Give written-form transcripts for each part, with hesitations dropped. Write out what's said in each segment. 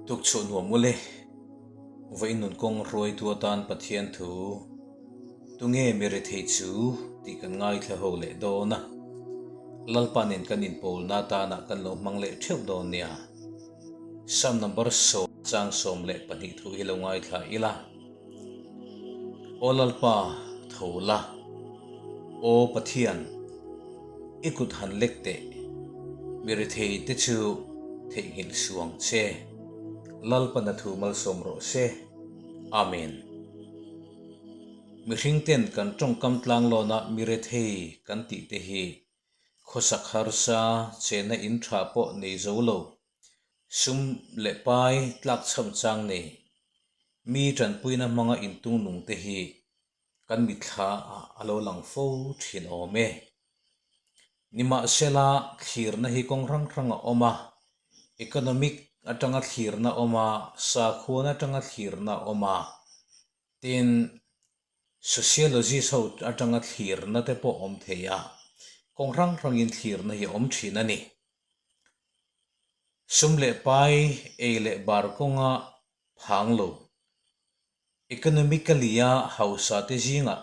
Tukchhuah nuam ule, vawiin nun kawng hruaitu atan Pathian thu tunge mi rethei chu tih kan ngaithla ho leh dawn a, Lalpa nen kan inpawlna atanah kan lo hmang leh theuh dawn nia. Psalm number sawm chang 12 thu hi lo ngaithla ila. Aw Lalpa, tho la. Aw Pathian, i kut han lek teh. Mi rethei te chu theihnghilh suh ang che. Lalpana thu malsawm rawh se. Amen. Mihring ten kan tawngkam tlanglawna mi rethei kan tih te hi khawsak harsa chena in tha pawh nei zo lo. Sum leh pai tlak chham chang nei. Mi tanpuina hmanga intung nung te hi kan mitthla ah a lo lang fo thin awm e. Nimahsela thlirna hi kawng hrang hrang a awm a, economic atanga thlirna a awm a, sakhuana atanga thlirna a awm a, tin sociologist ho atanga thlirna te pawh a awm thei a, kawng hrang hrangin thlirna hi a awm thin a ni. Sum leh pai ei leh bar kawnga phang lo. Economically-a hausa te zingah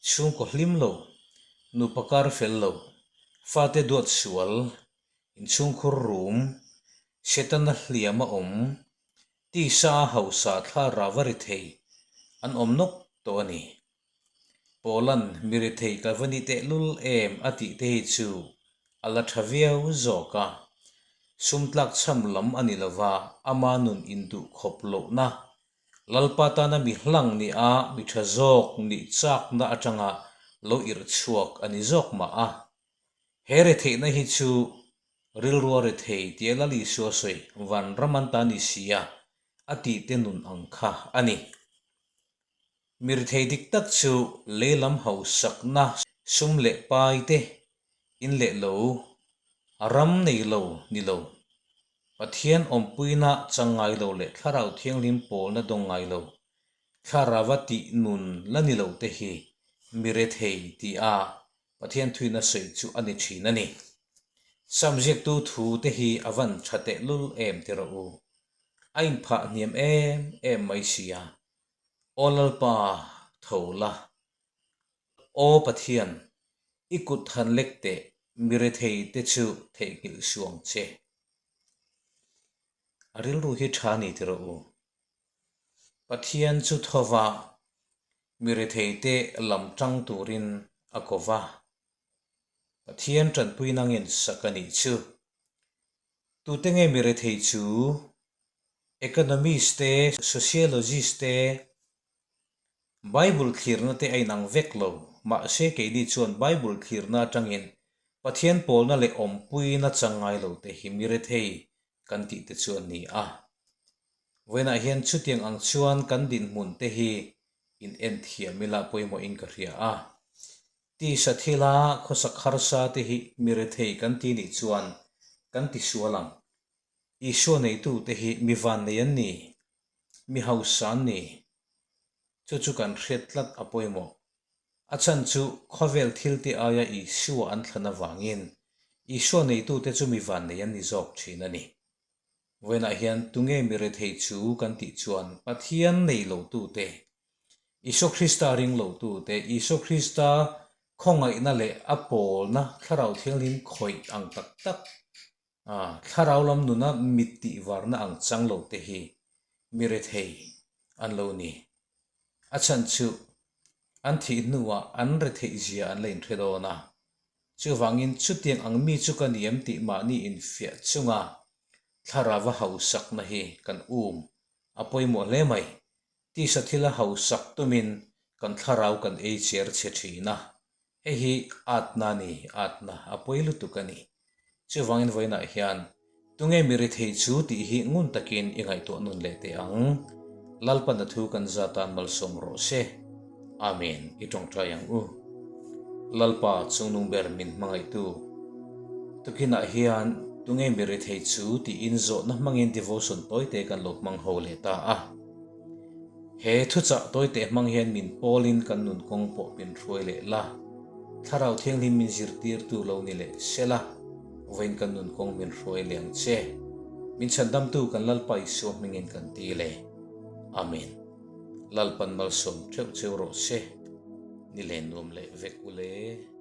chhungkaw hlim lo, nupa kar fel lo, fate duat sual, inchhungkhur rum, Setana hliam a awm, tisa a hausa thla rava ri thei an awm nawk tawh a ni. Pawlan mi ri thei ka va ni tehlul em a tih te hi chu a la tha viau zawk a. Sum tlak chham lam a ni lova, ama nun induh khawp lohna, Lalpa tana mi hlang ni a mi tha zawk nih chakna atanga lo irh chhuak a ni zawk mah a. He retheihna hi chu rilrua rethei tia Lal Isua sawi van ram an ta ni sia a tihte nun ang kha a ni. Mi rethei dik tak chu lei lam hausakna sum leh pai te in leh lo, ram nei lo ni lo, Pathian awmpuina chang ngai lo leh Thlarau Thianghlim pawlna dawng ngai lo, Thlarava tih nun la ni lo te hi mi rethei ti a Pathian thuina sawi chu a ni thin a ni. Sam ziaktu thu te hi a van tha tehlul em ti rawh u. A inphah hniam em em mai sia. Aw Lalpa, tho la. Aw Pathian, i kut han lek teh, mi rethei te chu theihnghilh suh ang che. A rilru hi tha ni ti rawh u. Pathian chu thova mi rethei te lam tang turin a ko va. Pathian tanpui nangin sak a nih chu. Tute nge mi rethei chu? Economist te, sociologist te, Bible thlirna te a inang vek lo. Mahse keini chuan Bible thlirna atangin Pathian pawlna leh awmpuina chang ngai lo te hi mi rethei kan tih te chu an ni a. Vawiinah hian chutiang ang chuan kan dinhmun te hi in en thiam ila pawimawhin ka hria a. Tisa thila khawsak harsa te hi mi rethei kan ti nih chuan kan ti sual ang. Isua neitute hi mi vannei an ni, mi hausa an ni. Chu chu kan hriat tlat a pawimawh. A chhan chu khawvel thilte aia Isua an thlan avangin Isua neitute chu mi vannei an ni zawk thin a ni. Vawiinah hian tunge mi rethei chu kan tih chuan Pathian nei lotute, Isua Krista ring lotute, Isua Krista khawngaihna leh a pawlna Thlarau Thianghlim khawih ang tak tak A, thlarau lam nuna mit tih varna ang chang lo te hi mi rethei an lo ni. A chhan chu an thih hnuah an retheih zia an la inhre dawn a. Chuvangin chutiang ang mi chu ka ni em tih mahni infiah chunga thlarauva hausakna hi kan um a pawimawh hle mai. Tisa thila hausak tumin kan thlarau kan ei cher chhe thin a. Hei hi atna a ni, atna a pawi lutuk a ni. Chuvangin vawiinah hian tunge mi rethei chu tih hi ngun takin i ngaihtuah nun leh teh ang. Lalpana thu kan zatan malsawm rawh se. Amen. I tawngtai ang u. Lalpa chungnung ber min hmangaihtu. Tukinah hian tunge mi rethei chu tiin zawhna hmangin devotion tawite kan lo hmang ho leh ta a. He thuchah tawite hmang hian min pawlin kan nun kawng pawh min hruai leh la, Thlarau Thianghlim min zirtirtu lo ni leh se la, vawiin kan nun kawng min hruai leh ang che. Min chhandamtu kan Lalpa Isua hmingin kan dil e. Amen. Lalpan malsawm theuh cheu rawh se. Ni len nuam leh vek u le.